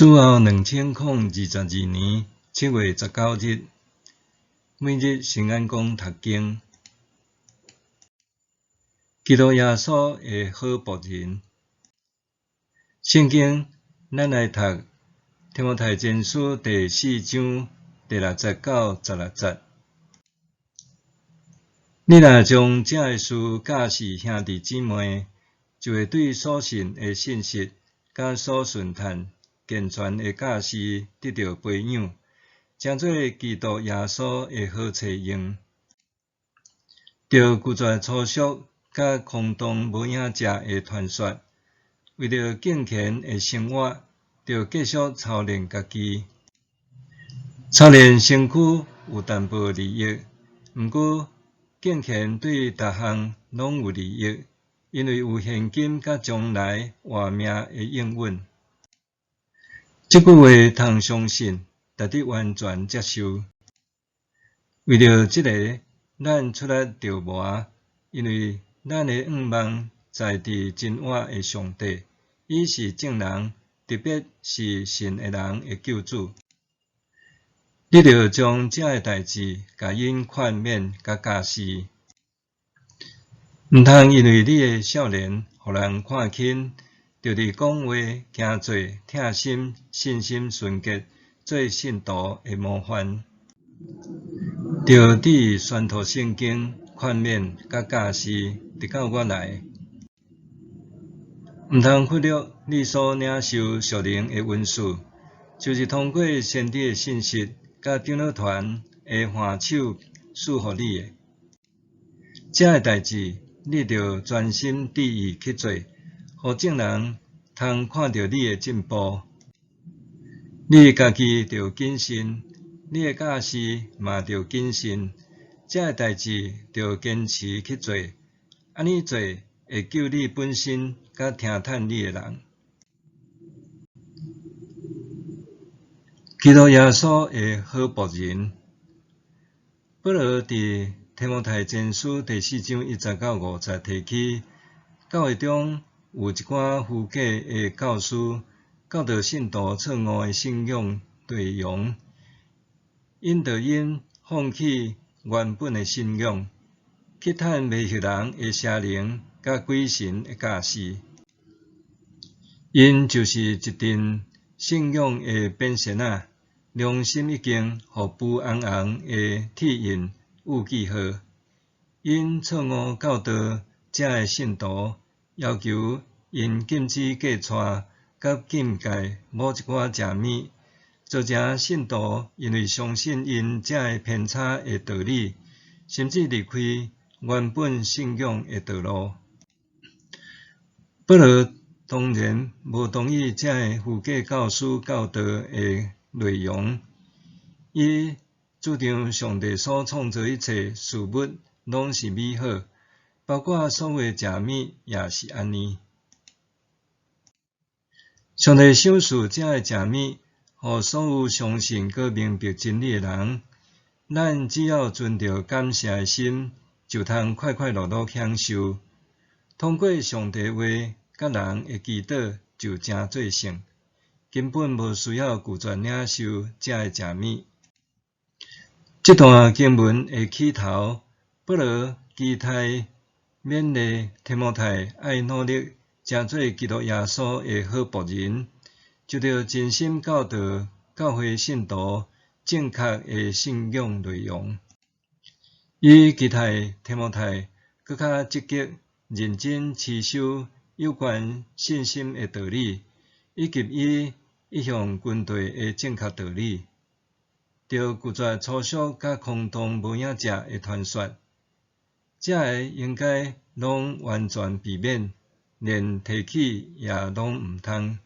主後2022年7月19日，每日聖安講讀經，基督耶穌的好僕人。聖經，咱來讀提摩太前書第四章第六節到16節。你若將這个事教示兄弟姊妹，就會對所信的信實佮所順趁健全的教示得著培養，成做基督耶穌的好冊用。著拒絕粗俗佮空洞無影食的傳說，為著敬虔的生活，著繼續操練家己。操練身軀有淡薄利益，毋過敬虔對逐項攏有利益，因為有現今佮將來活命的應允。這句話通相信，值得完全接受。為著這个，咱出力著磨，因為咱的向望在佇真活的上帝，伊是眾人，特別是信的人的救主。你著將這个代誌共𪜶勸勉佮教示，毋通因為你的少年，予人看輕，著佇講話、行做、疼心、信心純潔，做信徒的模範。著致意宣讀聖經、勸勉佮教示，直到我來。毋通忽略你所領受屬靈的恩賜，就是通過先知的信息佮長老團的按手賜予你的。這个代誌，你著專心致意去做，予眾人通看著你的進步。你家己著謹慎，你的教示嘛著謹慎。這个代誌著堅持去做，按呢做會救你本身佮聽趁你的人。基督耶穌的好僕人，保羅佇提摩太前書第四章一節到五節提起，教會中有一寡虛假的教師，教導信徒錯誤的信仰內容，引導𪜶放棄原本的信仰，去趁迷惑人的邪靈佮鬼神的教示。𪜶就是一陣信仰的變仙仔，良心已經予浮紅紅的鐵印有記號。𪜶錯誤教導遮的信徒，要求𪜶禁止過娶，佮禁戒某一寡食物，造成信徒因為相信𪜶遮的偏差的道理，甚至離開原本信仰的道路。保羅當然無同意遮的虛假教師教導的內容，伊主張上帝所創造一切事物攏是美好，包括所有食物也是按呢。上帝賞賜遮的食物，予所有相信閣明白真理的人，咱只要存著感謝的心，就通快快樂樂享受。通過上帝話佮人的祈禱，就成做聖，根本無需要拒絕領受遮的食物。這段經文的起頭，保羅期待勉勵提摩太愛努力成做基督耶穌的好僕人，就著盡心教導教會信徒正確的信仰內容。伊期待提摩太閣較積極、認真持守有關信心的道理，以及伊一向跟隨的正確道理，著拒絕粗俗佮空洞無影食的傳說，這个應該攏完全避免，連提起也攏毋通。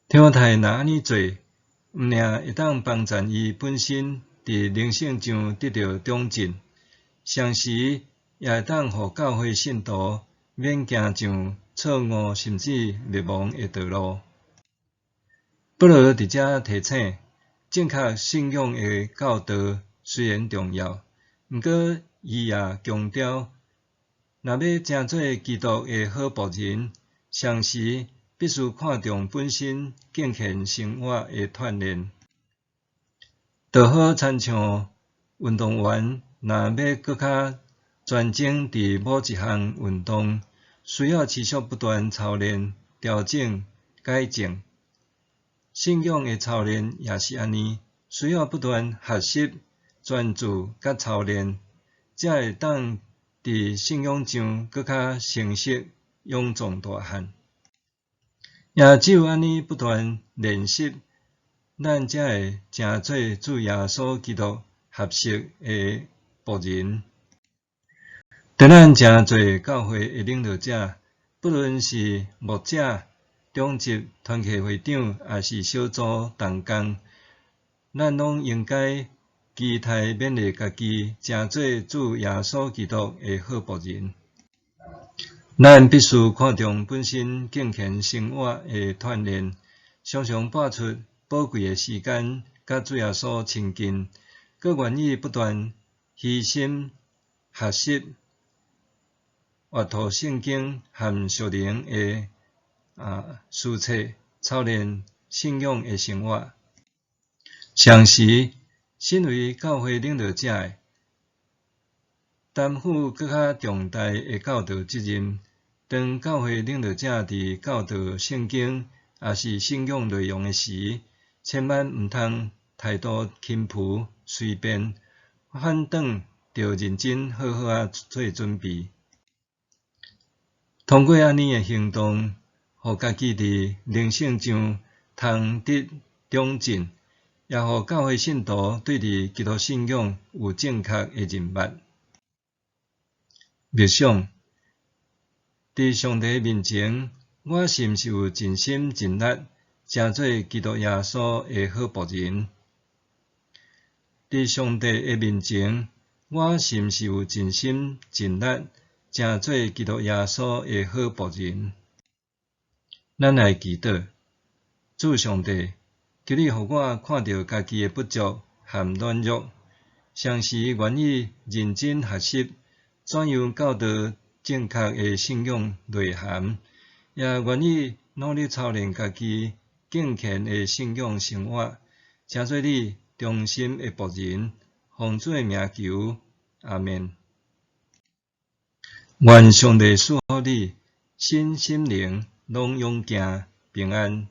提摩太若按呢做，毋爾會當幫贊伊本身佇靈性上得著長進，同時也會當予教會信徒免行上錯誤甚至滅亡的道路。保羅佇遮提醒，正確信仰的教導雖然重要，毋過伊也強調，若欲成做基督的好僕人，同時必須看重本身敬虔生活的鍛鍊。就好親像運動員若欲閣較專精佇某一項運動，需要持續不斷操練、調整、改進。信仰的操練也是按呢，需要不斷學習、專注佮操練，才會當佇信仰上閣較成熟、勇壯大漢。也只有按呢不斷練習，咱才會成做主耶穌基督合適的僕人。佇咱誠濟教會的領導者，不論是牧者、長執、團契會長，抑是小組同工，咱攏應該期待勉勵家己，成做主耶穌基督的好僕人。咱必須看重本身敬虔生活的鍛鍊，常常撥出寶貴的時間，佮主耶穌親近，閣願意不斷虛心學習、閱讀聖經和屬靈的書冊，操練信仰的生活。同時，身為教會領導者的，擔負閣較重大的教導責任。當教會領導者佇教導聖經，抑是信仰內容的時，千萬毋通態度輕浮隨便，反轉著認真好好仔做準備。通過按呢的行動，予家己佇靈性上通得長進，也予教會信徒對佇基督信仰有正確的認捌。默想，佇上帝面前，我是毋是有盡心盡力，成做基督耶穌的好僕人？佇上帝的面前，我是毋是有盡心盡力，成做基督耶穌的好僕人？咱來祈禱，主上帝，求你予我看著家己的不足和軟弱，同時願意認真學習怎樣教導正確的信仰內涵，也願意努力操練家己敬虔的信仰生活，成做你忠心的僕人。奉主的名求，阿們。願上帝賜福你，身心靈攏勇健平安。